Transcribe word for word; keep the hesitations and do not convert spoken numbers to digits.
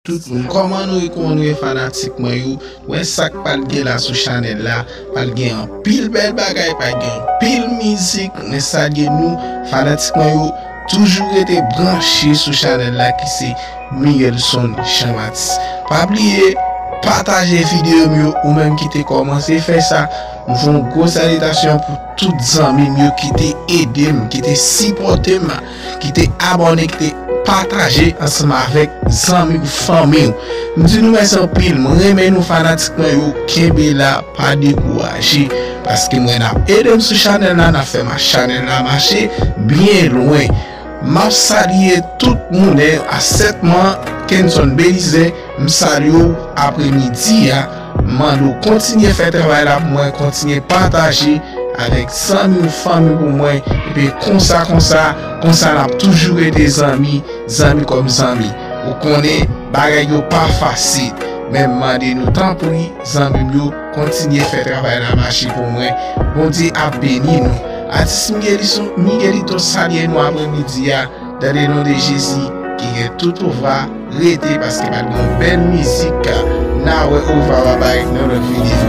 Tout moun, kòman nou ye, kòman nou ye, fanatik mwen yo? Wè sa k pral gen la sou chanèl la, pral gen anpil bèl bagay, pral gen anpil mizik. Mwen salye nou, fanatik mwen yo, toujou rete branche sou chanèl la ki se Miguelson Jean Baptiste. Pa bliye pataje videyo m yo, ou menm ki te kòmanse fè sa. M fè yon gwo salitasyon pou tout zanmi m yo ki te ede m, ki te sipòte m, ki te abòne, ki te pataje ansanm avèk zanmi w, fanmi w. M di nou mèsi anpil, mwen renmen nou fanatik mwen yo, kenbe la, pa dekouraje, paske mwen n ap ede m sou chanèl la, n ap fè ma chanèl la mache byen lwen. M ap salye tout moun, eh, a sèt mwa, Kenson Belize, m salye w apremidi a, m mande w kontinye fè travay la pou mwen, kontinye pataje avèk zanmi w, fanmi pou mwen, epi konsa, konsa, konsa n ap toujou rete zanmi, zanmi kòm zanmi. Ou konnen, bagay yo pa fasil, men m mande nou tanpri, zanmi m yo, kontinye fè travay la mache pou mwen. Bondye ap beni nou. Atis Miguelito, Miguelito salye nou apremidi a, dans le nom de Jésus, ki gen tout pouvwa, rete paske pral gen yon bèl mizik. N a wè, au revoir, bye bye, nan lòt videyo.